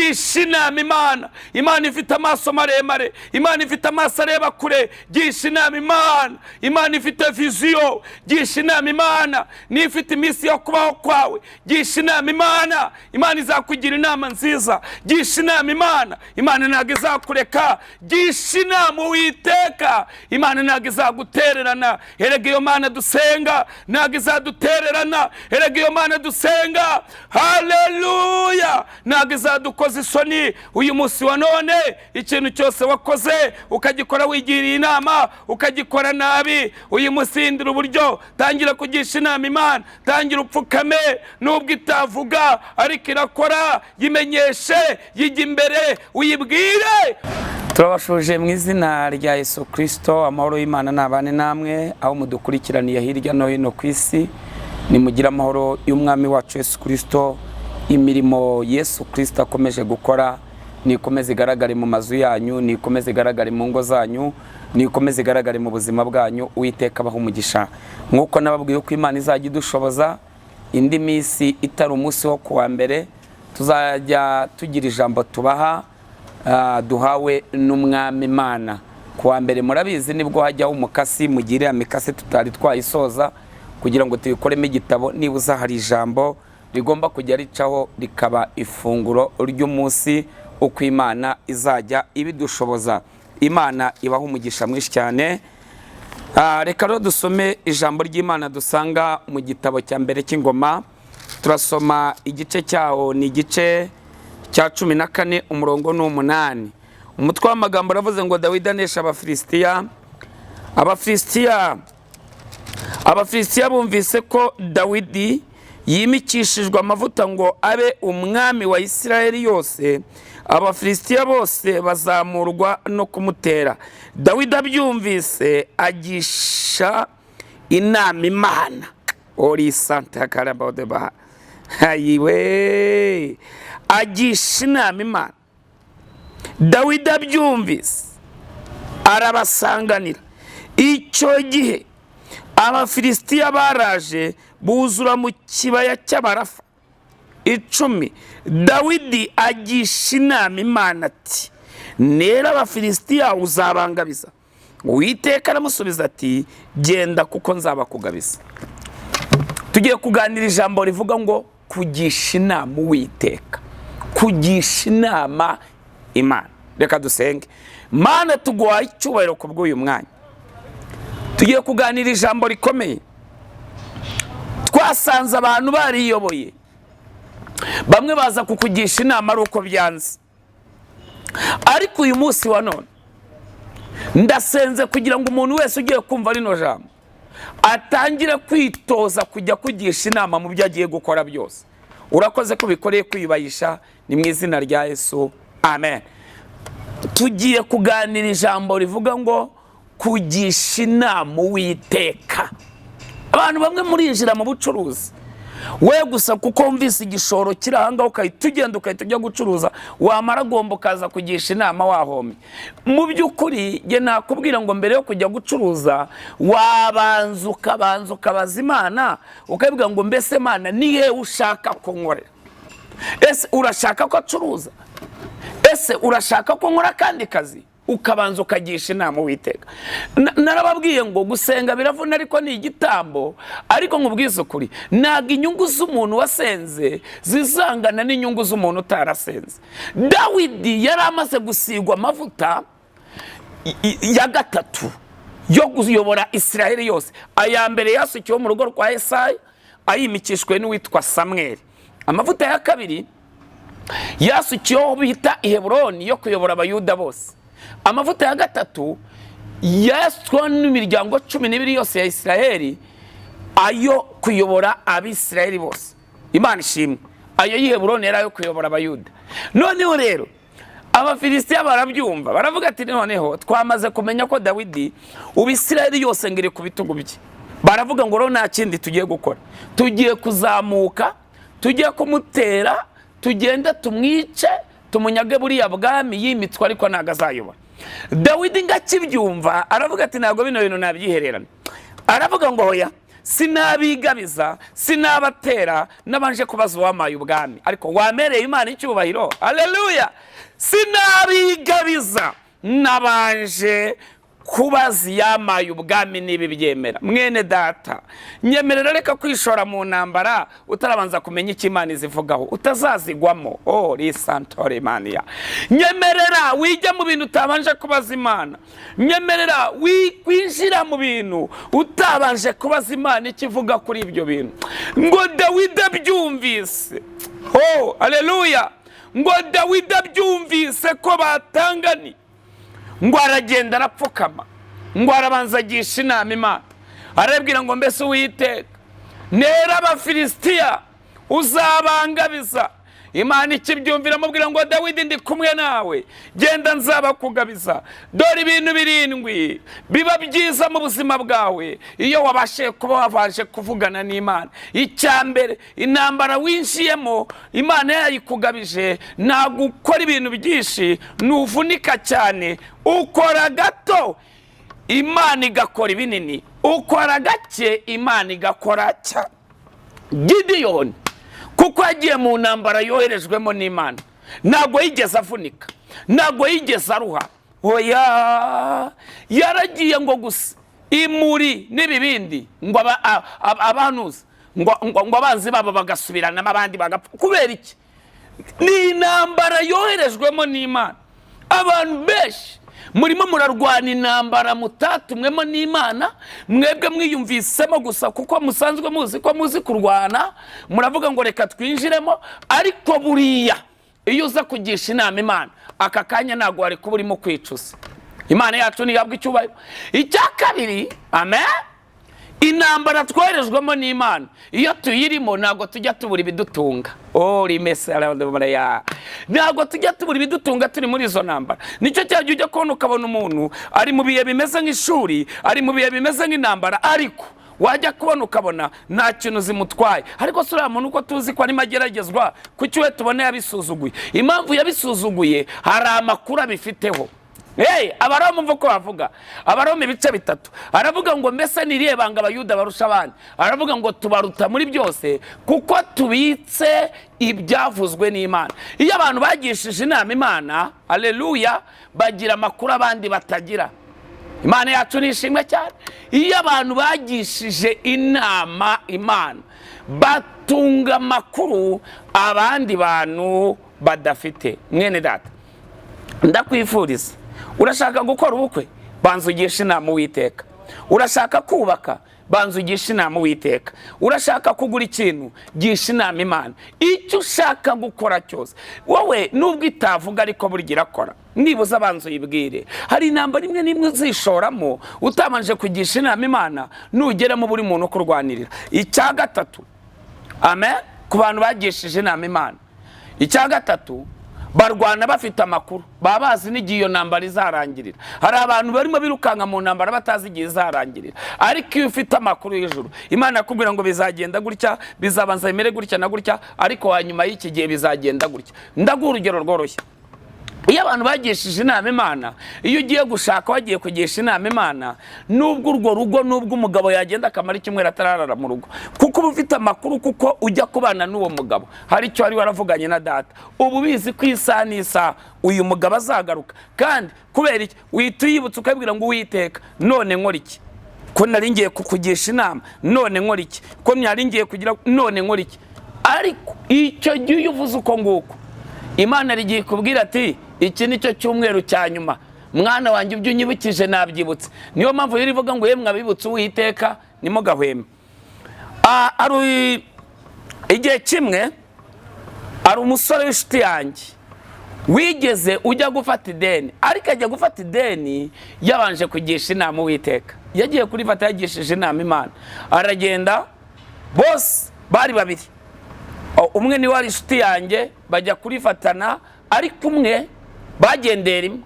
Gisha inama Imana. Imana ifite amaso maremare, Imana ifite amaso areba kure. Gisha inama Imana. Imana ifite vision. Gisha inama Imana niyo ifite iminsi yo kubaho kwawe. Gisha inama Imana, Imana izakugira inama nziza. Gisha inama Imana, Imana ntabwo izakureka. Gisha inama Uwiteka, Imana ntabwo izagutererana. Erega iyo Mana dusenga ntabwo izadutererana. Erega iyo Mana dusenga, haleluya, ntabwo izadukoza isoni. Uyu munsi wa none, ikintu cyose wakoze ukagikora wigiriye inama, ukagikora nabi, uyu munsi hindura uburyo. Tangira kugisha inama Imana, tangira upfukame. Nubwo itavuga ariko irakora. Yimenyeshe, yijya imbere, uyibwire. Turabashuje mu izina rya Yesu Kirisito. Amahoro y'Imana nabane namwe aho mudukurikiraniye hirya no hino ku isi. Nimugire amahoro y'Umwami wacu Yesu Kirisito. Imirimo Yesu Kirisito akomeje gukora nikomeze igaragare mu mazu yanyu, nikomeze igaragare mu ngo zanyu, nikomeze igaragare mu buzima bwanyu. Uwiteka abaha umugisha. Nk'uko nababwiye ko Imana izajya idushoboza, indi minsi itari umunsi wo kuwa mbere tuzajya tugira ijambo tubaha duhawe n'Umwami Imana. Ku wa mbere murabizi nibwo hajyaho umukasi, mugire mikasi tutari twayisoza kugira ngo tuyikoremo igitabo. Nibuza hari ijambo rigomba kujya ricaho rikaba ifunguro ry'umunsi, uko Imana izajya ibidushoboza. Imana ibaha umugisha mwinshi cyane. Reka rero dusome ijambo ry'Imana dusanga mu gitabo cya mbere cy'Ingoma. Turasoma igice cyawo, ni igice cya 14, umurongo ni 8. Umutwe w'amagambo uravuze ngo: "Dawidi anesha Abafilisitiya." Abafilisitiya bumvise ko Dawidi yimikishijwe amavuta ngo abe umwami wa Isirayeli yose, Abafilisitiya bose bazamurwa no kumutera. Dawidi abyumvise agisha inama Imana. Ori santa karabodeba hayiwe. Agisha inama Imana. Dawidi abyumvise arabasanganira. Icyo gihe Abafilisitiya baraje buzura mu kibaya cy'Abarafa. 10. Dawidi agisha inama Imana ati: "Nera Abafilisitiya, uzabangabiza?" Uwiteka aramusubiza ati: "Genda, kuko nzabakugabiza." Tugiye kuganira ijambo rivuga ngo kugisha inama Uwiteka, kugisha inama Imana. Reka dusenge. Mana, tuguhaye icyubahiro ku bw'uyu mwanya. Tugiye kuganira ijambo rikomeye. Twasanze abantu bariyoboye, bamwe baza kukugisha inama ari uko byanze. Ariko uyu munsi wa none ndasenze kugira ngo umuntu wese ugiye kumva rino jambo atangire kwitoza kujya kugisha inama mu byo agiye gukora byose. Urakoze ko ubikoreye kwiyubahisha. Ni mu izina rya Yesu, amen. Tugiye kuganira ijambo rivuga ngo kugisha inama Uwiteka. Abantu bamwe murinjira mu bucuruzi we gusa kuko wumvise igishoro kiri ahangaha, ukahita ugenda, ukahita ujya gucuruza, wamara agomba ukaza kugisha inama wahombye. Mu by'ukuri njye nakubwira ngo mbere yo kujya gucuruza wabanza ukabanza ukabaza Imana, ukabwira ngo: "Mbese Mana, ni hehe ushaka ko nkorera? Ese urashaka ko acuruza? Ese urashaka ko nkora akandi kazi?" Ukabanza ukagisha inama Uwiteka. Narababwiye ngo gusenga biravuna, ariko ni igitambo. Ariko nkubwize ukuri, ntabwo inyungu z'umuntu wasenze zizangana n'inyungu z'umuntu utarasenze. Dawidi yari amaze gusigwa amavuta ya gatatu yo kuyobora Isiraheli yose. Aya mbere yasukiwe mu rugo rwa Esayi ayimikishwe n'uwitwa Samweli. Amavuta ya kabiri yasukiweho bita i Heburoni yo kuyobora Abayuda bose. Amavuta ya gatatu yasutsweho n'imiryango 12 yose ya Isiraheli, ayo kuyobora Abisiraheli bose. Imana ishimwe. Ayo y'i Heburoni yari ayo kuyobora Abayuda. Noneho rero Abafilisitiya barabyumva, baravuga ati: "Noneho twamaze kumenya ko Dawidi ubu Isiraheli yose ngo iri ku bitugu bye." Baravuga ngo: "Rero nta kindi tugiye gukora, tugiye kuzamuka tugiye kumutera, tugende tumwice, tumunyage buriya bwami yimitswe, ariko ntabwo azayobora." Dawidi ngo akibyumva aravuga ati: "Ntabwo bino bintu nabyihererana." Aravuga ngo: "Hoya, Sinabigabiza, sinabatera nabanje kubaza uwamaye ubwami. Ariko wamereye Imana icyubahiro, aleluya! Sinabigabiza nabanje kubaza iyamaye ubwami niba ibyemera. Mwene data, nyemerera, reka kwishora mu ntambara utarabanza kumenya icyo Imana izivugaho, utazazigwamo. Oh, risantore mania! Nyemerera, wijya mu bintu utabanje kubaza Imana. Nyemerera, winjira mu bintu utabanje kubaza Imana icyo ivuga kuri ibyo bintu. Ngo Dawidi abyumvise, oh aleluya, ngo Dawidi abyumvise ko batangani, ngo aragenda arapfukama, ngo arabanza agisha inama Imana. Arabwira ngo: "Mbese Uwiteka, nera Abafilisitiya, uzabangabiza?" Imana ikibyumvira amubwira ngo: "Dawidi, ndi kumwe nawe, genda, nzabakugabiza." Dore ibintu birindwi biba byiza mu buzima bwawe iyo wabashije kuba wabanje kuvugana n'Imana. Icya mbere, intambara winjiyemo Imana yayikugabije, ntabwo ukora ibintu byinshi, ntuvunika cyane. Ukora gato, Imana igakora ibinini. Ukora gake, Imana igakora cyane. Gidiyoni, kuko yagiye mu ntambara yoherejwemo n'Imana, ntabwo yigeze avunika, ntabwo yigeze aruha. Oya, yaragiye ngo gusa imuri n'ibibindi, ngo abanuza ngo abanzi babo bagasubiranamo, abandi bagapfa. Kubera iki? Ni intambara yoherejwemo n'Imana. Abantu benshi murimo murarwana intambara mutatumwemo n'Imana. Mwebwe mwiyumvisemo gusa kuko musanzwe muzi ko muzi kurwana, muravuga ngo reka twinjiremo. Ariko buriya iyo uza kugisha inama Imana, aka kanya ntabwo wari kuba urimo kwicuza. Imana yacu ntihabwa icyubahiro. Icya kabiri, amen, intambara twoherejwemo n'Imana, iyo tuyirimo ntabwo tujya tubura ibidutunga. Oh, ntabwo tujya tubura ibidutunga turi muri izo ntambara. Nicyo cyajya ujya kubona ukabona umuntu ari mu bihe bimeze nk'ishuri, ari mu bihe bimeze nk'intambara, ariko wajya kubona ukabona nta kintu zimutwaye. Ariko si uriya muntu uko tuzi ko arimo ageragezwa, kuki we tubona yabisuzuguye? Impamvu yabisuzuguye, hari amakuru abifiteho. Hey, Abaroma, umva uko bavuga. Abaroma ibice 3, aravuga ngo: "Mbese ni irihe banga Abayuda barusha abandi?" Aravuga ngo: "Tubaruta muri byose kuko tubitse ibyavuzwe n'Imana." Iyo abantu bagishije inama Imana, aleluya, bagira amakuru abandi batagira. Imana yacu ni ishimwe cyane. Iyo abantu bagishije inama Imana, batunga amakuru abandi bantu badafite. Mwene data, ndakwifuriza, urashaka gukora ubukwe, banza ugishe inama Uwiteka. Urashaka kubaka, banza ugishe inama Uwiteka. Urashaka kugura ikintu, gisha inama Imana. Icyo ushaka gukora cyose wowe, nubwo itavuga ariko burya irakora, nibuze abanza uyibwire. Hari intambara imwe n'imwe uzishoramo utabanje kugisha inama Imana, nugeramo buri muntu ukurwanirira. Icya gatatu, amen, ku bantu bagishije inama Imana, icya gatatu, barwana bafite amakuru, baba bazi n'igihe iyo ntambara izarangirira. Hari abantu barimo birukanka mu ntambara batazi igihe izarangirira, ariko iyo ufite amakuru y'ijuru, Imana yakubwira ngo bizagenda gutya, bizabanza bimere gutya na gutya, ariko hanyuma y'iki gihe bizagenda gutya. Ndaguha urugero rworoshye. Iyo abantu bagishije inama Imana, iyo ugiye gushaka wagiye kugisha inama Imana, nubwo urwo rugo, nubwo umugabo yagenda akamara icyumweru atararara mu rugo, kuko uba ufite amakuru, kuko ujya kubana n'uwo mugabo hari icyo wari waravuganye na data, uba ubizi ko isaha n'isaha uyu mugabo azagaruka. Kandi kubera iki? Uhita uyibutsa ukabwira ngo: "Uwiteka, none nkora iki ko nari ngiye kukugisha inama? None nkora iki ko nari ngiye kugira? None nkora iki?" Ariko icyo gihe iyo uvuze uko nguko, Imana rigiye kubwira ati: "Iki ni cyo cyumweru cya nyuma, mwana wanjye, ibyo unyibukije nabyibutse." Niyo mpamvu rero ivuga ngo: "Yemwe abibutse Uwiteka, ntimugahweme." Hari igihe kimwe, hari umusore w'inshuti yanjye wigeze ujya gufata ideni, ariko ajya gufata ideni yabanje kugisha inama Uwiteka. Yagiye kurifata yagishije inama Imana. Aragenda, bose bari babiri, umwe niwe wari inshuti yanjye, bajya kurifatana, ariko umwe bagendera rimwe.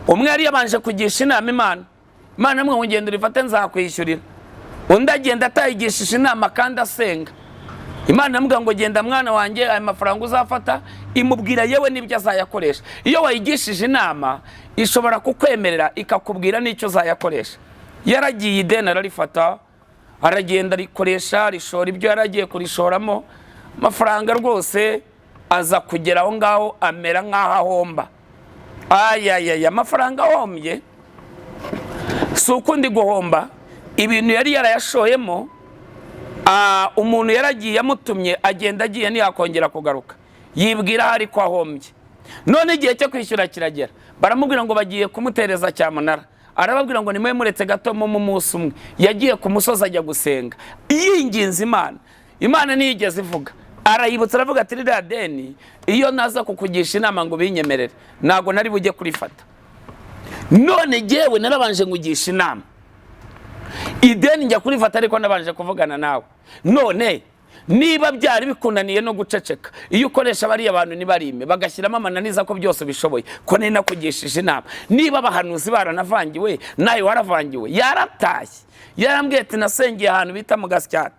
Umwe yari yabanje kugisha inama Imana, Imana imwe ngo: "Ngenda urifate, nzakwishyurira." Undi agenda atayigishije inama kandi asenga. Imana iramubwira ngo: "Genda mwana wanjye, aya mafaranga uzafata," imubwira yewe n'ibyo azayakoresha. Iyo wayigishije inama, ishobora kukwemerera ikakubwira n'icyo uzayakoresha. Yaragiye, ideni ararifata. Aragenda arikoresha, rishora ibyo yari agiye kurishoramo. Amafaranga rwose aza kugera aho ngaho amera nk'aho ahomba. Ayayaya, amafaranga ahombye si ukundi guhomba, ibintu yari yarayashoyemo. Umuntu yaragiye amutumye, agenda agiye ntiyakongera kugaruka, yibwira aho ariko ahombye. None igihe cyo kwishyura kiragera, baramubwira ngo bagiye kumutereza cyamunara. Arababwira ngo nimwe muretse gato mu munsi umwe. Yagiye ku musozi ajya gusenga, yinginze Imana. Imana ntiyigeze ivuga. Arayibutsa, aravuga ati: "Ririya deni, iyo naza kukugisha inama ngo binyemerere, ntabwo nari bujye kurifata. None jyewe narabanje ngugisha inama, ideni njya kurifata, ariko nabanje kuvugana nawe. None niba byari bikunaniye no guceceka, iyo ukoresha bariya bantu ntibarime, bagashyiramo amananiza, ko byose bishoboye, ko nari nakugishije inama? Niba abahanuzi baranavangiwe, nawe waravangiwe." Yaratashye, yarambwiye ati: "Nasengeye ahantu bita mu Gasyata."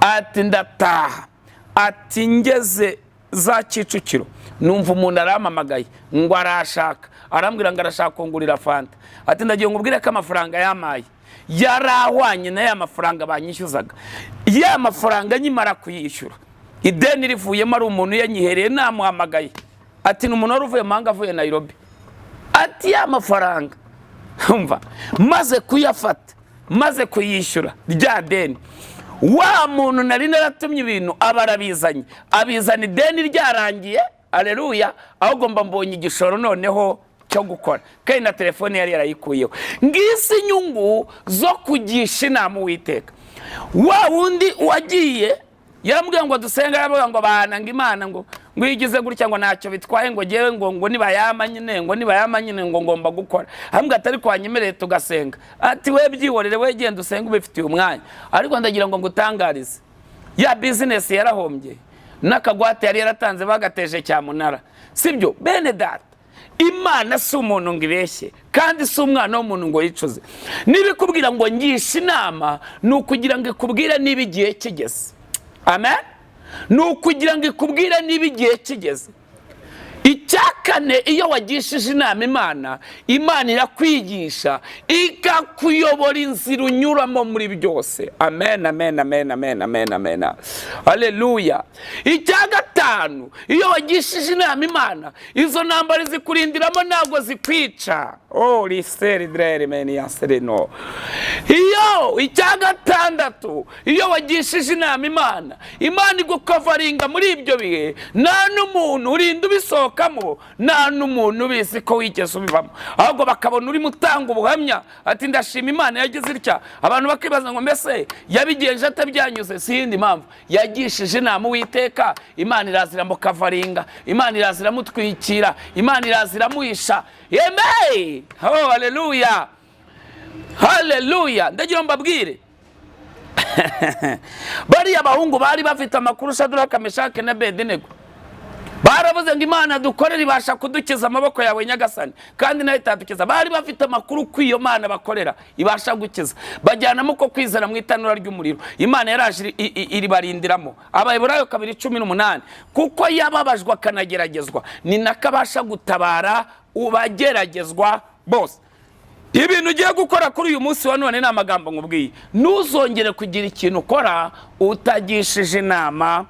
Ati: "Ndataha." Ati: "Ngeze za Kicukiro, numva umuntu arampamagaye ngo arashaka, arambwira ngo arashaka kungurira fanta." Ati: "Ndagiye ngo ubwire ko amafaranga yamaye yari ahwanye na ya mafaranga banyishyuzaga. Ya mafaranga nkimara kuyishyura, ideni rivuyemo, ari umuntu yanyihereye namuhamagaye." Ati: "Ni umuntu wari uvuye mu mahanga, avuye Nairobi." Ati: "Ya mafaranga, umva, maze kuyafata, maze kuyishyura rya deni, wa muntu nari naratumye ibintu aba arabizanye, abizana ideni ryarangiye. Aleluya! Ahubwo mba mbonye igishoro noneho cyo gukora." Kandi na telefone yari yarayikuyeho. Ngisi inyungu zo kugisha inama Uwiteka. Wa wundi wagiye yarambwiye ngo dusenge, aravuga ngo bana, ngo Imana ngo iyo ugize gutya ngo ntacyo bitwaye, ngo ngewe ngo nibayama nyine, ngo nibayama nyine, ngo ngomba gukora. Ahubwo atari kwanyemereye tugasenga. Ati: "We byihorere, we genda usenge ubifitiye umwanya." Ariko ndagira ngo ngutangarize, ya business yarahombye, n'akagwate yari yaratanze bagateje cyamunara. Sibyo, bene data? Imana si umuntu ngo ibeshye, kandi si umwana w'umuntu ngo yicuze. Niba ikubwira ngo ngishe inama, ni ukugira ngo ikubwire niba igihe kigeze. Amen. Ni ukugira ngo ikubwire niba igihe kigeze. Icya kane, iyo wagishije inama Imana, Imana irakwigisha, ikakuyobora inzira unyuramo muri byose. Amen, amen, amen, amen, amen, amen, aleluya. Icya gatanu, iyo wagishije inama Imana, izo ntambara zikurindiramo, ntabwo zikwica. Oh, riseri drere meni ya sereno. Iyo icya gatandatu, iyo wagishije inama Imana, Imana igucoveringa muri ibyo bihe. Nta n'umuntu urinda ubisohokamo, nta n'umuntu ubizi ko wigeze ubibamo, ahubwo bakabona urimo utanga ubuhamya, ati: "Ndashima Imana yagize itya." Abantu bakibaza ngo: "Mbese yabigenje atabyanyuze?" Si yindi mpamvu, yagishije inama Uwiteka. Imana iraza iramucoveringa, Imana iraza iramutwikira, Imana iraza iramuhisha. Yemeye! Oh, haleluya, haleluya! Ndagira ngo mbabwire, bariya bahungu bari bafite amakuru, Shaduraka, Meshake na Bedenego, baravuze ngo: "Imana dukorera ibasha kudukiza amaboko yawe, nyagasani, kandi nayo itadukiza." Bari bafite amakuru ko iyo Mana bakorera ibasha gukiza. Bajyanamo uko kwizera mu itanura ry'umuriro. Imana yaraje iribarindiramo. Abaheburayo 2:18: "Kuko yababajwe akanageragezwa, ni nako abasha gutabara ubageragezwa bose." Ibintu ugiye gukora kuri uyu munsi wa none ni amagambo nkubwiye: ntuzongere kugira ikintu ukora utagishije inama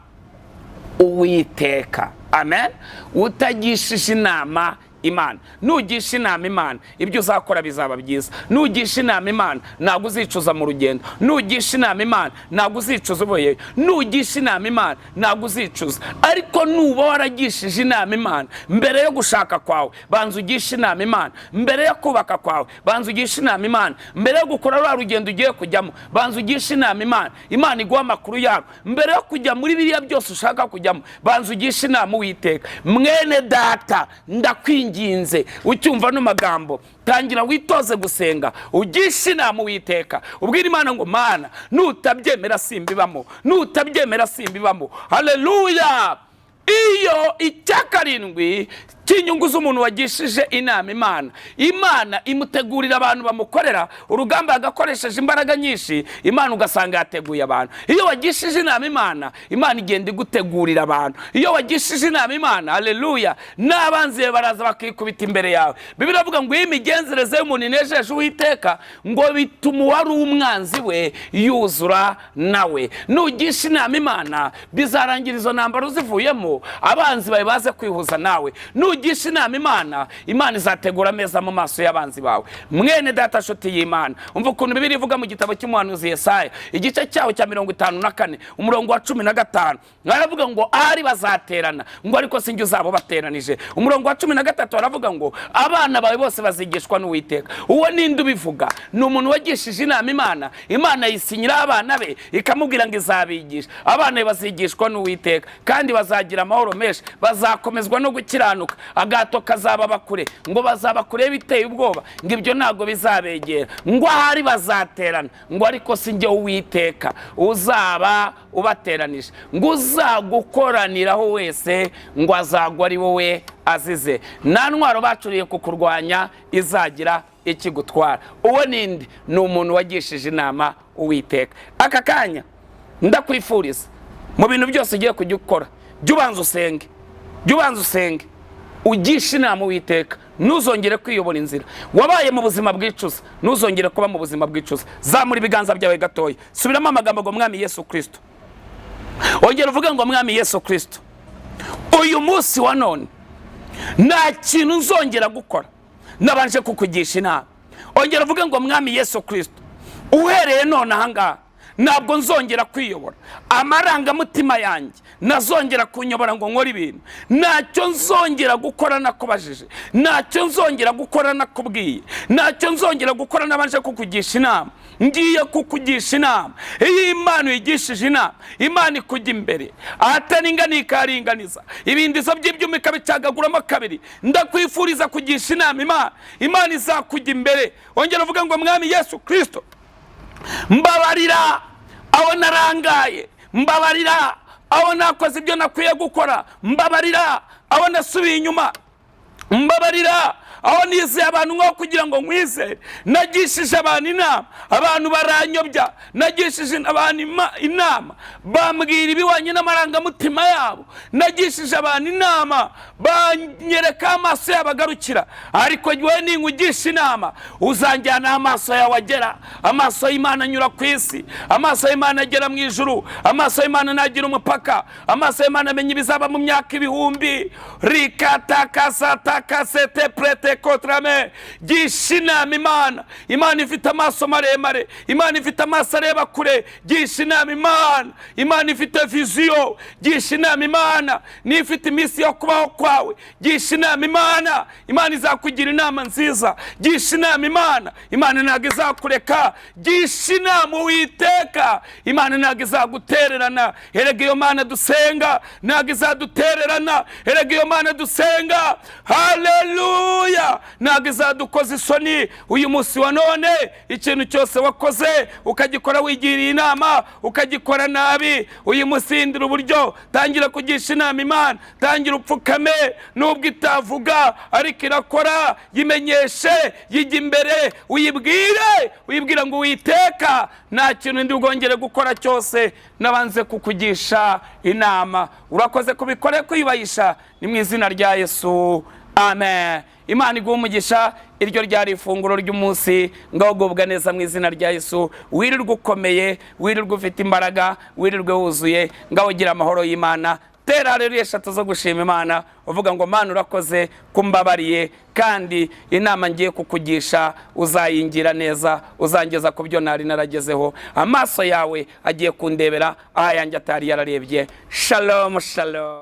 Uwiteka. Amen. Utagishije inama Imana. Nugisha inama Imana, ibyo uzakora bizaba byiza. Nugisha inama Imana, ntabwo uzicuza mu rugendo. Nugisha inama Imana, ntabwo uzicuza uboyeyo. Nugisha inama Imana, ntabwo uzicuza. Ariko nuba waragishije inama Imana, mbere yo gushaka kwawe banza ugishe inama Imana, mbere yo kubaka kwawe banza ugishe inama Imana, mbere yo gukora rwa rugendo ugiye kujyamo banza ugishe inama Imana, Imana iguha amakuru yarwo. Mbere yo kujya muri biriya byose ushaka kujyamo, banza ugishe inama Uwiteka. Mwene data, ndakwinginze, ucyumva ano magambo, tangira witoze gusenga, ugishe inama Uwiteka, ubwire Imana ngo: "Mana, nutabyemera simbibamo, nutabyemera simbibamo." Haleluya! Iyo icya karindwi Cy'inyungu z'umuntu wagishije inama Imana, Imana imutegurira abantu bamukorera urugamba, agakoresheje imbaraga nyinshi, Imana ugasanga yateguye abantu. Iyo wagishije inama Imana, Imana igenda igutegurira abantu. Iyo wagishije inama Imana, haleluya, n'abanzi bawe baraza bakikubita imbere yawe. Bibiliya iravuga ngo iyo imigenzereze y'umuntu inejeje Uwiteka, ngo bituma uwari umwanzi we yuzura nawe. Nugisha inama Imana, bizarangira izo ntambaro zivuyemo, abanzi bawe baze kwihuza nawe. Nugisha inama Imana, Imana izategura ameza mu maso y'abanzi bawe. Mwene data, nshuti y'Imana, umva ukuntu Bibiliya ivuga mu gitabo cy'umuhanuzi Yesaya, igice cyaho cya 54, umurongo wa 15. Baravuga ngo ahari bazaterana, ngo ariko sinjye uzaba bateranije. Umurongo wa 13 baravuga ngo abana bawe bose bazigishwa n'Uwiteka. Uwo ninde ubivuga? Ni umuntu wagishije inama Imana. Imana yisinyira abana be, ikamubwira ngo izabigisha. Abana be bazigishwa n'Uwiteka kandi bazagira amahoro menshi, bazakomezwa no gukiranuka. Agahato kazababa kure, ngo bazaba kure biteye ubwoba, ngo ibyo ntabwo bizabegera. Ngo ahari bazaterana, ngo ariko si njye Uwiteka uzaba ubateranije. Ngo uzagukoraniraho wese, ngo azagwa ari wowe azize. Nta ntwaro bacuriye kukurwanya izagira ikigutwara. Uwo ninde? Ni umuntu wagishije inama Uwiteka. Aka kanya ndakwifuriza, mu bintu byose ugiye kujya ukora, jya ubanza usenge, jya ubanza usenge, ugishe inama Uwiteka. Ntuzongere kwiyobora inzira wabaye mu buzima bwicuza, ntuzongere kuba mu buzima bwicuza. Zamura ibiganza byawe gatoya, subiramo amagambo ngo: "Mwami Yesu Kirisito." Ongera uvuge ngo: "Mwami Yesu Kirisito, uyu munsi wa none nta kintu nzongera gukora nabanje kukugisha inama." Ongera uvuge ngo: "Mwami Yesu Kirisito, uhereye none ahangaha ntabwo nzongera kwiyobora. Amarangamutima yanjye nazongera kunyobora ngo nkore ibintu. Ntacyo nzongera gukora nakubajije, ntacyo nzongera gukora nakubwiye, ntacyo nzongera gukora nabanje kukugisha inama. Ngiye kukugisha inama." Iyo Imana uyigishije inama, Imana ikujya imbere, ahataringaniye ikaringaniza, ibindizo by'ibyuma ikabicagaguramo kabiri. Ndakwifuriza kugisha inama Imana, Imana izakujya imbere. Ongera uvuge ngo: "Mwami Yesu Kirisito, mbabarira aho narangaye, mbabarira aho nakoze ibyo nakwiye gukora, mbabarira aho nasubiye inyuma, mbabarira aho nizeye abantu nko kugira ngo nkwizere. Nagishije abantu inama, abantu baranyobya. Nagishije abantu inama, bambwira ibihwanye n'amarangamutima yabo. Nagishije abantu inama, banyereka amaso yabo agarukira. Ariko wowe ninkugisha inama, uzanjyana aho amaso yawe agera." Amaso y'Imana anyura ku isi, amaso y'Imana agera mu ijuru, amaso y'Imana ntagira umupaka, amaso y'Imana amenya ibizaba mu myaka ibihumbi. Rikatakasatakaste prete kotrame. Gisha inama Imana. Imana ifite amaso maremare, Imana ifite amaso areba kure. Gisha inama Imana. Imana ifite vision. Gisha inama Imana, niyo ifite iminsi yo kubaho kwawe. Gisha inama Imana, Imana izakugira inama nziza. Gisha inama Imana, Imana ntabwo izakureka. Gisha inama Uwiteka, Imana ntabwo izagutererana. Erega iyo Mana dusenga ntabwo izadutererana. Erega iyo Mana dusenga, haleluya, ntabwo izadukoza isoni. Uyu munsi wa none, ikintu cyose wakoze ukagikora wigiriye inama, ukagikora nabi, uyu munsi hindura uburyo, tangira kugisha inama Imana, tangira upfukame. Nubwo itavuga ariko irakora. Yimenyeshe, yijya imbere, uyibwire, uyibwire ngo: "Witeka, nta kintu ndi bwongere gukora cyose nabanze kukugisha inama." Urakoze kubikore kwiyubahisha. Ni mu izina rya Yesu, amen. Imana iguha umugisha. Iryo ryari ifunguro ry'umunsi. Ngaho gubwa neza mu izina rya Yesu. Wirirwe ukomeye, wirirwe ufite imbaraga, wirirwe wuzuye. Ngaho ugira amahoro y'Imana. Tera rero eshatu zo gushima Imana, uvuga ngo: "Mana, urakoze kumbabariye, kandi inama ngiye kukugisha uzayingira neza, uzangeza ku byo nari naragezeho. Amaso yawe agiye kundebera aho ayanjye atari yararebye." Shalom, shalom.